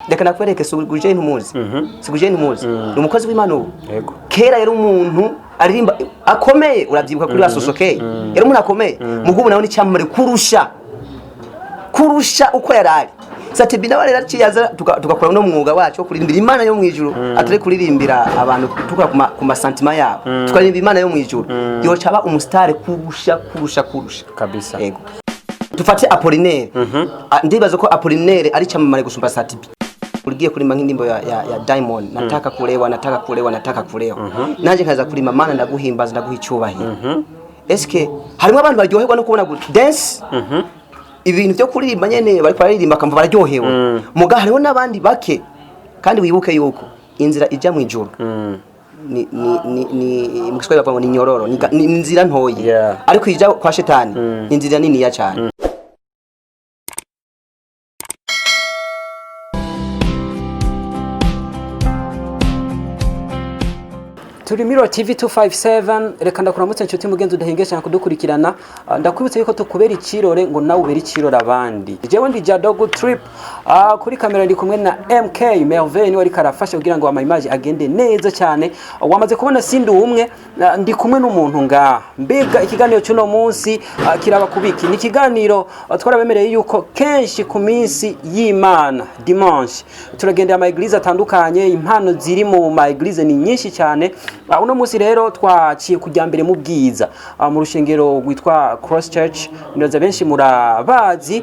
Reka nakwereke, Suguje ntumuzi? Suguje ntumuzi? Ni umukozi w'Imana ubu. Kera yari umuntu aririmba akomeye, urabyibuka kuri ba Sosokeye, yari umuntu akomeye. Mugubu nawe ni cyamamare kurusha uko yari ari. Sat-B nawe rero aciye aza tugakora uno mwuga wacu wo kuririmbira Imana yo mu ijuru, atari kuririmbira abantu tukora ku ma sentiments yabo, tukaririmba Imana yo mu ijuru, yoca aba umusitari kurusha, kurusha, kurusha. Yego, dufate Apollinaire. Ah, ndibaza ko Apollinaire ari cyamamare gusumba Sat-B. Ugiye kurima nk'indirimbo ya Diamond, "Nataka kulewa, nataka kulewa, nataka kulewa", nanje nkaza kurima "Mana ndaguhimbaza, ndaguha icyubahiro". Eske harimo abantu baryoherwa no kubona dance, ibintu byo kuririmba nyene bariko bararirimba akamva bararyohewe? Muga hariho n'abandi bake. Kandi wibuke yuko inzira ija mu ijuru ni mu Kiswahili bavuga ngo ni nyororo, ni inzira ntoyi, ariko ija kwa shetani ni inzira niniya cyane. Turi Miro TV 257. Reka ndakuramutse, inshuti mugenzi udahengesha kudukurikirana. Ndakwibutsa yuko tukubera ikirore ngo nawe ubere ikirore abandi. Jewe ndi Jado Good Trip. Kuri kamera ndi kumwe na MK Merveille, niwe ariko arafasha kugira ngo ama image agende neza cyane. Wamaze kubona sindi umwe, ndi kumwe n'umuntu ngaha. Mbega ikiganiro cy'uno munsi kiraba kubiki? Ni ikiganiro twarabemereye yuko kenshi ku minsi y'Imana, dimanche, turagendera ama église atandukanye. Impano ziri mu ma église ni nyinshi cyane. Uno munsi rero twaciye kujya mbere mu Bwiza, mu rushengero rwitwa Cross Church, ndoza benshi murabazi,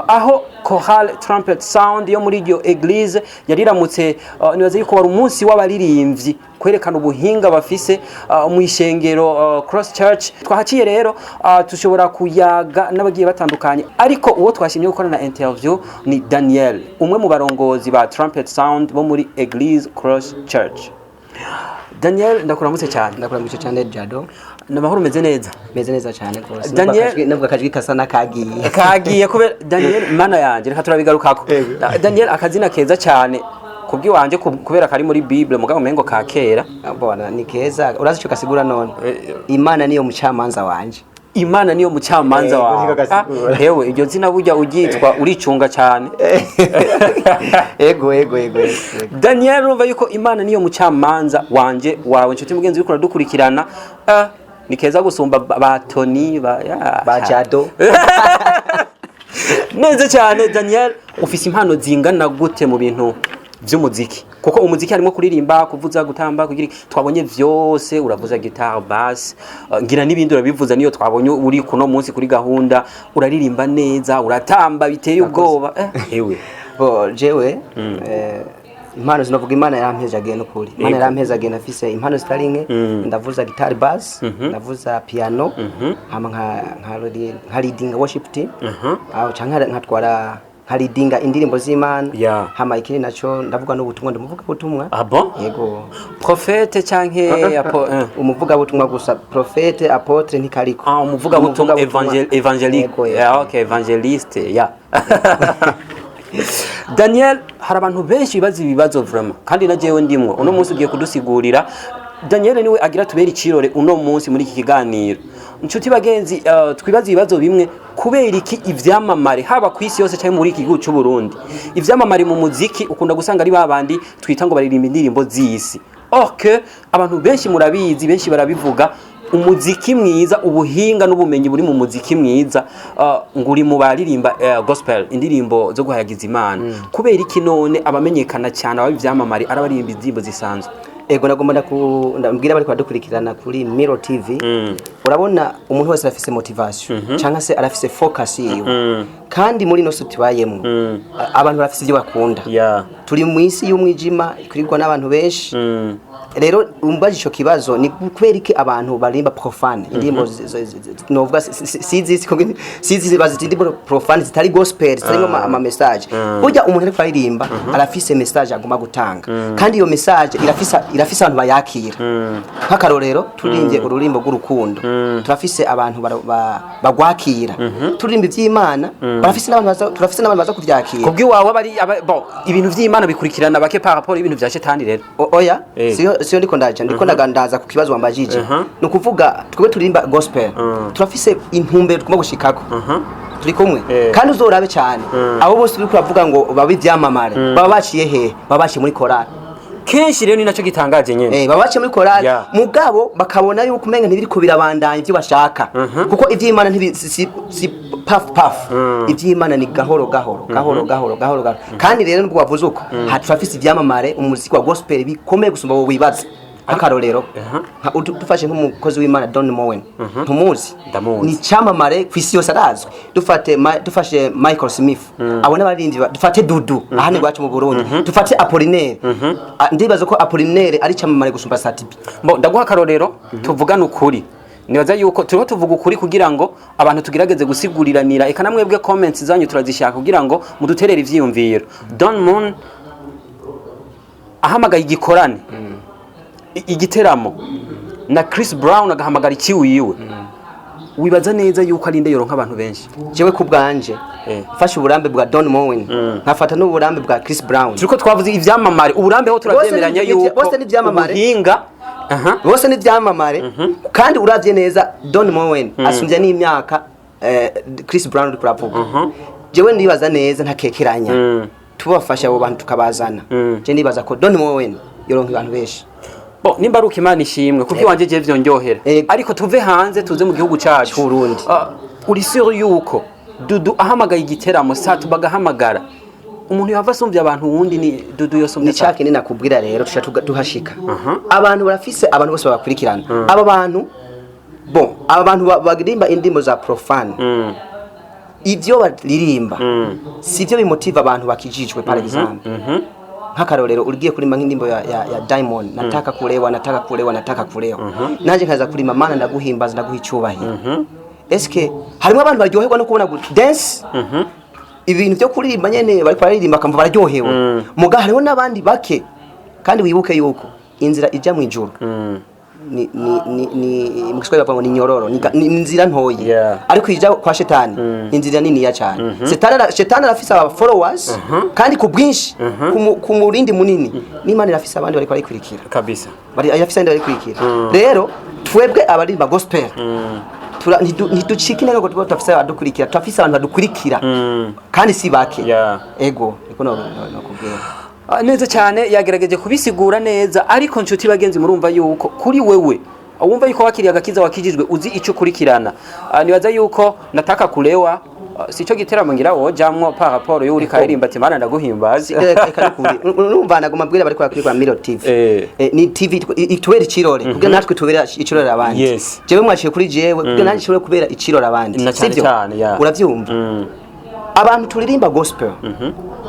aho Chorale Trumpet Sound yo muri iryo église yariramutse. Nibaza yuko wari umunsi w'abaririmbyi kwerekana ubuhinga bafise mu ishengero Cross Church. Twahaciye rero, tushobora kuyaga n'abagiye batandukanye, ariko uwo twashimye gukorana interview ni Daniel, umwe mu barongozi ba Trumpet Sound bo muri Église Cross Church. Daniel, ndakuramutse cyane. Ndakuramutse cyane, Jado. Namahoro, umeze neza? Meze neza cyane rwose. Nubwo akajwi kasa n'akagiye. Kagiye kubera Daniel, mana yanjye, reka turabigarukako. Daniel, akazina keza cyane kubw'iwanje, kubera kari muri Bible, mugabo umengo ka kera. Bona ni keza. Urazi icyo kasigura none? Imana niyo mucamanza wanje. Imana niyo mucamanza wawe. Niko gasigura. Ah, hewe, iryo zina burya uryitwa uricunga cyane. Ego. Daniel, urumva yuko Imana niyo mucamanza wanje, wawe, inshuti mugenzi uriko uradukurikirana. Ah, ni keza gusumba ba Tony ba ya. Ba Jado. Neza cyane. Daniel, ufise impano zingana gute mu bintu by'umuziki? Kuko umuziki harimo kuririmba, kuvuza, gutamba, kugira twabonye vyose. Uravuza guitar bass, ngira n'ibindi urabivuza, niyo twabonye uri kuno munsi kuri gahunda. Uraririmba neza, uratamba biteye ubwoba, ewe. Bo jewe impano zinovuga Imana yarampezagiye n'ukuri, Imana yarampezagiye. Nafise impano zitari nke. Ndavuza guitar bass, ndavuza piano, hama nka leading worship team, aho canke nkatwara, nka leadinga indirimbo z'Imana. Hama ikindi naco, ndavuga n'ubutumwa, ndamuvuga ubutumwa. Ah bon? Yego. Prophète canke Umuvuga butumwa gusa, prophète, apôtre ntikariko. Ah, umuvuga butumwa. Umuvugabutumwa. Évangélique. Yego. Yeah, okay, évangéliste, yeah. Daniel, hari abantu benshi bibaza ibibazo vraiment, kandi na jewe ndimwo. Uno munsi ugiye kudusigurira. Daniel niwe agira tubere ikirore uno munsi muri iki kiganiro. Inshuti bagenzi, twibaza ibibazo bimwe: kubera iki ivyamamare, haba ku isi yose cyangwa muri iki gihugu cy'u Burundi, ivyamamare mu muziki ukunda gusanga ari babandi twita ngo baririmba indirimbo z'isi? Or que abantu benshi murabizi, benshi barabivuga, umuziki mwiza, ubuhinga n'ubumenyi buri mu muziki mwiza, ngo uri mu baririmba gospel, indirimbo zo guhayagiza Imana. Kubera iki none abamenyekana cyane, ababa ivyamamare, ari abaririmba indirimbo zisanzwe? Ego, nagomba ndabwira bari kubadukurikirana kuri Miro TV. Urabona, umuntu wese arafise motivation cyangwa se arafise focus yiwe, kandi muri ino si tubayemwo, abantu barafise ibyo bakunda. Turi mu isi y'umwijima ikwirwa n'abantu benshi. Rero umbaje ico kibazo, ni kubera iki abantu barimba profane, indirimbo novuga sizi bazita indirimbo profane, zitari gospel, zitarimo ama message. Burya umuntu ariko aririmba arafise message agomba gutanga, kandi iyo message irafise abantu bayakira. Nk'akarorero, turirimbye ururimbo rw'urukundo, turafise abantu bagwakira. Turirimba ivy'Imana, barafise n'abantu baza, turafise n'abantu baza kuvyakira. Kubw'iwawe bon, ibintu vy'Imana bikurikirana bake par rapport y'ibintu vya shetani rero? Oya. Siyo ndiko ndaja, ndiko ndagandaza ku kibazo wambajije. Ni ukuvuga twebwe turirimba gospel turafise intumbero tugomba gushikako. Turi kumwe. Kandi uzorabe cyane, abo bose uri kuravuga ngo babe ivyamamare, baba baciye hehe? Baba baciye muri korali. Kenshi rero ni nacyo gitangaje nyene. Baba baciye muri korali, mugabo bakabona yuko umenga ntibiriko birabandanya ivyo bashaka, kuko ivy'Imana ntibi si paf paf. Ivy'Imana ni gahoro gahoro, gahoro gahoro, gahoro gahoro. Kandi rero nubwo wavuze uko, turafise ivyamamare umuziki wa gospel bikomeye gusumba wowe wibaza. Nk'akarorero, dufashe nk'umukozi w'Imana Don Moen, ntumuzi? Ndamuzi. Ni icyamamare ku isi yose, arazwi. Dufashe Michael Smith, abo n'abaririmbyi, dufate Dudu aha iwacu mu Burundi, dufate Apollinaire. Ah, ndibaza ko Apollinaire ari icyamamare gusumba Sat-B. Bo ndaguha akarorero, tuvugane ukuri. Nibaza yuko turiho tuvuga ukuri kugira ngo abantu tugerageze gusiguriranira, eka namwebwe comments zanyu turazishaka kugira ngo muduterere ivyiyumviro. Don Moen ahamagaye igikorane, igiteramo, na Chris Brown agahamagara ikiwiwe, wibaza neza yuko ari nde yoronka abantu benshi? Jewe ku bwanje, mfashe uburambe bwa Don Moen, nkafata n'uburambe bwa Chris Brown. Turiko twavuze ivyamamare, uburambe ho turavyemeranya yuko Bose ni ivyamamare. ubuhinga, aha. Bose ni ivyamamare, kandi uravye neza Don Moen asumbya n'imyaka Chris Brown uri kuravuga. Jewe ndibaza neza ntakekeranya, tubafasha abo bantu tukabazana, je ndibaza ko Don Moen yoronka abantu benshi. Bo nimba ari uko, Imana ishimwe kuko iwanje je vyonyohera. Ariko tuve hanze tuze mu gihugu cacu. C'Uburundi. Ah, uri sûr yuko Dudu ahamagaye igiteramo, Sat-B bagahamagara, umuntu yava asumvye abantu wundi ni Dudu yosumvye? Ni ca kindi nakubwira rero, tuca tuhashika. Abantu barafise abantu bose babakurikirana. Aba bantu, bon, aba bantu baririmba indirimbo za profane, ivyo baririmba sivyo bimotiva abantu bakijijwe. Par exemple, nk'akarorero, ugiye kurimba nk'indirimbo ya Diamond, "Nataka kulewa, nataka kulewa, nataka kulewa," nanje nkaza kurima "Mana ndaguhimbaza, ndaguha icyubahiro." Eske harimo abantu baryoherwa no kubona dance, ibintu byo kuririmba nyene bariko bararirimba bakamva bararyohewe? Muga hariho n'abandi bake. Kandi wibuke yuko inzira ijya mu ijuru ni mu Kiswahili bavuga ngo ni nyororo, ni inzira ntoyi, ariko ijya kwa shetani ni inzira niniya cyane. Shetani arafise aba followers kandi ku bwinshi, ku murindi munini, n'Imana irafise abandi bariko barayikurikira. Kabisa. Bari irafise abandi barikurikira. Rero twebwe abaririmba gospel ntiducika intege ngo tuba turafise abadukurikira. Turafise abantu badukurikira kandi si bake. Ego, niko no kubwira. Ah, neza cyane, yagerageje kubisigura neza. Ariko nshuti bagenzi, murumva yuko kuri wewe wumva yuko wakiriye agakiza, wakijijwe, uzi icyo ukurikirana. Ah, nibaza yuko "Nataka kulewa" sico giteramo ngira wojamwo par rapport yo uri karirimba ati "Mana ndaguhimbaza." Reka nukuri, urumva nagoma mbwira bariko barakora Miro TV. Ni TV itubera ikirore kugira natwe tubera ikirore abandi. Jewe mwaciye kuri jewe kugira nanjye nshobore kubera ikirore abandi. Na cyane. Sivyo? Cyane, yeah. Uravyumva? Abantu turirimba gospel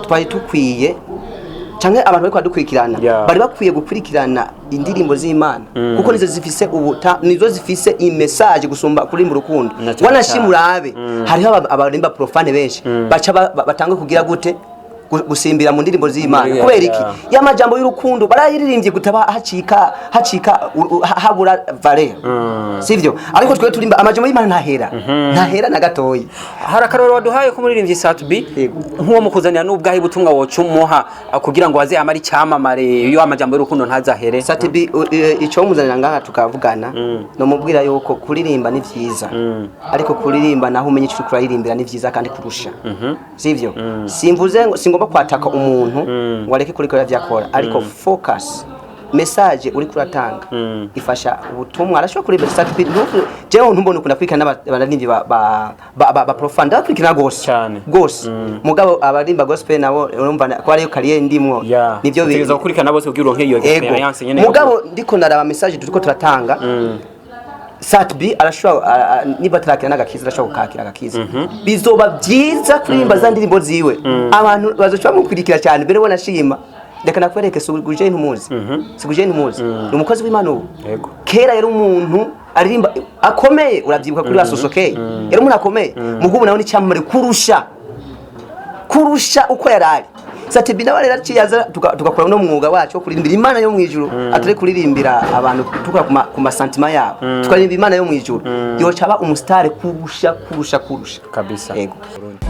twari tukwiye, canke abantu bariko badukurikirana, bari bakwiye gukurikirana indirimbo z'Imana, kuko nizo zifise ubuta, nizo zifise imessage gusumba kuririmba urukundo. Na cyane. Wanashima urabe, hariho abarimba profane benshi baca batanga kugira gute? Gusimbira mu ndirimbo z'Imana. Kubera iki? Ya majambo y'urukundo barayiririmbye gutaba hacika habura valeur, sivyo? Ariko twe turimba amajambo y'Imana, ntahera, ntahera na gatoyi. Hari akarorero waduhaye ko muririmbyi Sat-B. Yego. Nk'uwo mukuzanira n'ubwahe butumwa woca umuha kugira ngo aze amare icyamamare, iyo amajambo y'urukundo ntazahere? Sat-B, ico muzanira ngaha tukavugana, no mubwira yuko kuririmba ni vyiza, ariko kuririmba naho umenye ico uriko uraririmbira ni vyiza kandi kurusha, sivyo? Simvuze ngo singomba kwataka umuntu ngo areke kurikora vyakora, ariko focus message uri kuratanga ifasha ubutumwa. Arashobora kuririmba Sat-B. Jewe ntumbone ukunda kwikana n'abaririmbyi ba profane, ndabakurikirana gose. Cyane. Gose. Mugabo abarimba gospel nabo urumva ko ariyo carrière ndimwo, nivyo Utegerezwa gukurikirana bose kugira uronke iyo Ego. experience nyene. Mugabo ndiko naraba message turiko turatanga, Sat-B arashobora niba atarakira n'agakiza, arashobora kukakira agakiza. Bizoba byiza kuririmba za ndirimbo ziwe, abantu bazoca bamukurikira cyane mbere. Bonashima, reka nakwereke Suguje, ntumuzi? Suguje ntumuzi? Ni umukozi w'Imana ubu. Kera yari umuntu aririmba akomeye, urabyibuka kuri basosokeye, yari umuntu akomeye. Mugubu nawe ni cyamamare kurusha uko yarari. Sat-B nawe rero aciye aza tugakora uno mwuga wacu wo kuririmbira Imana yo mu ijuru, atari kuririmbira abantu tukora ku masantima yabo, tukaririmba Imana yo mu ijuru, yoca aba umusitari kurusha kurusha kurusha. Kabisa. Yego. Burundi.